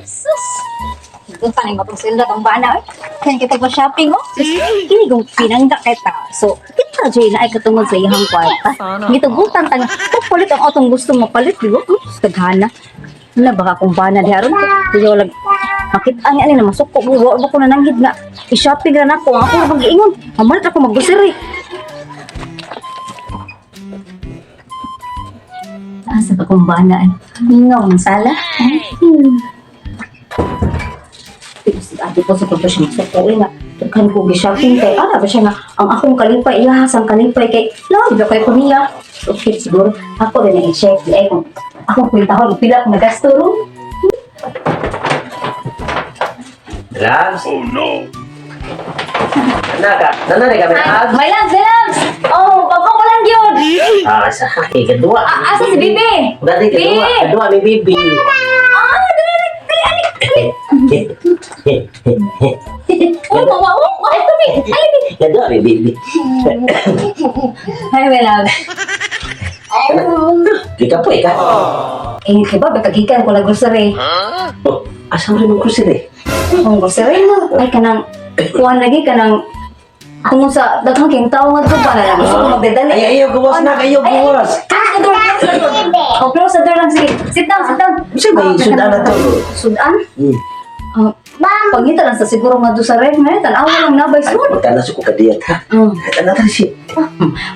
Sus! Doon pa nang matong sweldo tong bana eh. Kaya kita ko shopping oh. Sus, kini kong pinangga kay ta. So, kita jud na ay katungod sa iyang kwarta. Gitugutan ta nga. Palit ang atong gusto mapalit, di ba? Taghana. Wala baka kung bana di aron. Tiyo lag makita ang ani na masuko mo wa ba ko nananghid nga i-shopping ra nako ang ako ra mag-iingon. Mamalit ako mag-grocery. Asa ka kung bana ay? Mingaw ng sala. Ate ko sa pagka siya masuko eh nga. Daghan ko gi-shopping kay ara ba siya nga ang akong kalipay iya sang kalipay kay love ba kay ko niya. Okay siguro ako rin ang i-check di ay kung akong kwentahon pila akong nagasto ron. Labs? Oh no! Nana ka? Nana rin kami, Labs? My loves, my loves. Oh, pagko ko lang yun. Ah, sa kay kadua. Ah, asa si Bibi? Dati kadua, Bi! kadua ni Bibi. Ah, dali, dali, dali, dali. Oh, mawa, oh, ay, kami. Ay, Bibi. Kadua ni Bibi. Hi, my love. Kita po ka. Eh, di ba, bakagikan ko lang grocery. Oh, asa mo rin ang grocery? Ang grocery mo. Ay, kanang, kuhan lagi, kanang, kung sa daghang king tao nga to pa na lang. Gusto ko magdadali. Ay, ayaw, gawas na, ayaw, Ay, ay, gawas. Close the door, close the door. Oh, close the door lang. Sige, sit down, sit down. Kasi may sudan na to. Sudan? Hmm. Oh, pangita lang sa siguro nga do sa ref. Ngayon, tanawa lang na by Ay, soon. magkana sa kukadiyat, ha? Ano tayo siya?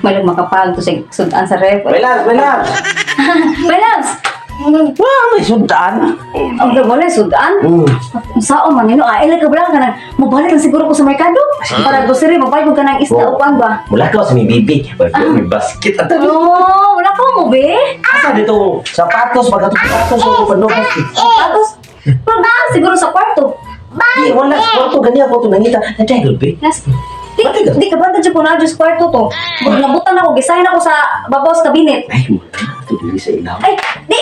May lang makapag to sa sudan sa ref. May labs, may labs. My loves! Wah, may sudan. Oh Ang no! wala sudan. Sao man yun, ay ka ba ka nang mabalik lang siguro ko sa merkado. Para grocery, mabalik ko ka ng isda o Oh. kuan ba? Mula ka sa may bibi. May basket at Oh, wala ko mo be. Asa dito? Sapatos, pagkatapos ako panubos. Tapos, pero na siguro sa kwarto. Di, wala sa kwarto. Ganyan ako ito nangita. Nandiyan, gulbi. Nas, di, Bakit ka? di ka ba ko na sa kwarto to? Nabutan ako, gisahin ako sa babaw sa cabinet. Ay, wala. Ito dili sa ilaw. Ay, di,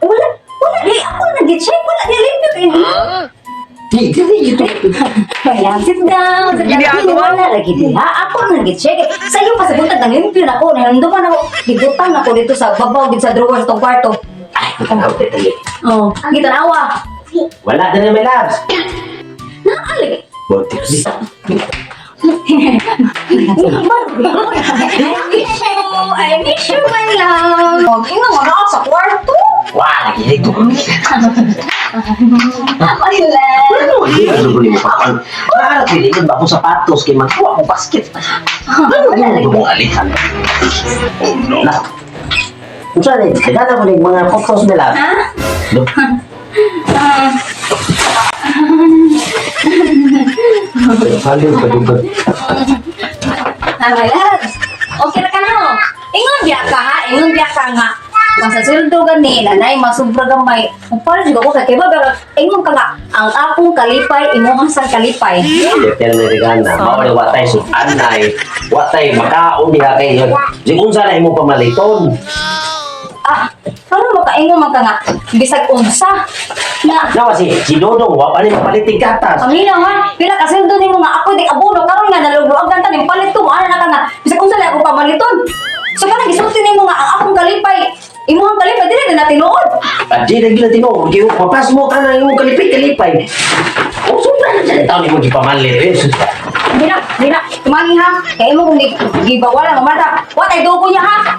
wala, wala, di, ako na nag-check, wala, di, limpyo kayo. Di, di, di, ito. Kaya, sit down, sit down. Di, wala lagi di, ha? Ako na nag-check. Sa iyo pa sa buntag, nang-limpyo na ako, nahinunduman ako, gibutang ako dito sa babaw, dito sa drawer sa tong kwarto. Ay, tanaw, dali. Oh, gitanawa. Wala na may labs. Naalig. Buti. I miss you. I miss you, my love. Ingat mo na ako sa kwarto. Wah, nakilig ko. My love. Ano, hindi ba siguro mo pa? Nakarap, piliin ba akong sapatos kay magkuha akong basket? Ano, ano, mong alitan? Oh no! Na. Kung saan eh, kailangan ko ng mga photos nila. Ha? Look, Ah, Salim pa dito. ah, my love. Okay na ka na, oh. Ingon biya ka, ha? Ingon biya ka nga. Masa sweldo gani, nanay, masubra gamay. Umpal juga ko kay kay ba ingon ka nga, ang akong kalipay, imong sang kalipay. Pero na regana, mao ni watay sutanay, watay makaon diha kay Sing unsa na imong pamaliton? Ah, karon makaingon man ka nga, bisag unsa. Na, Nawa si si Dodong wa pa ni mapalit og gatas. Paminaw ha, pila ka sweldo nimo nga ako di abono karon nga nalugluag ta ning palit ko ana na ka nga bisag unsa lang ako pamaliton. So kanang gisulti nimo nga ang akong kalipay, imong kalipay dili na tinuod. Adi na gila tinuod kay mapas mo ka na imong kalipay-kalipay. O sobra na dyan taon imong gipamalit. Eh, sus. Dina, dina, tumangi ha. Kay imo kung gibawalan mo mata. Wa tay dugo niya ha.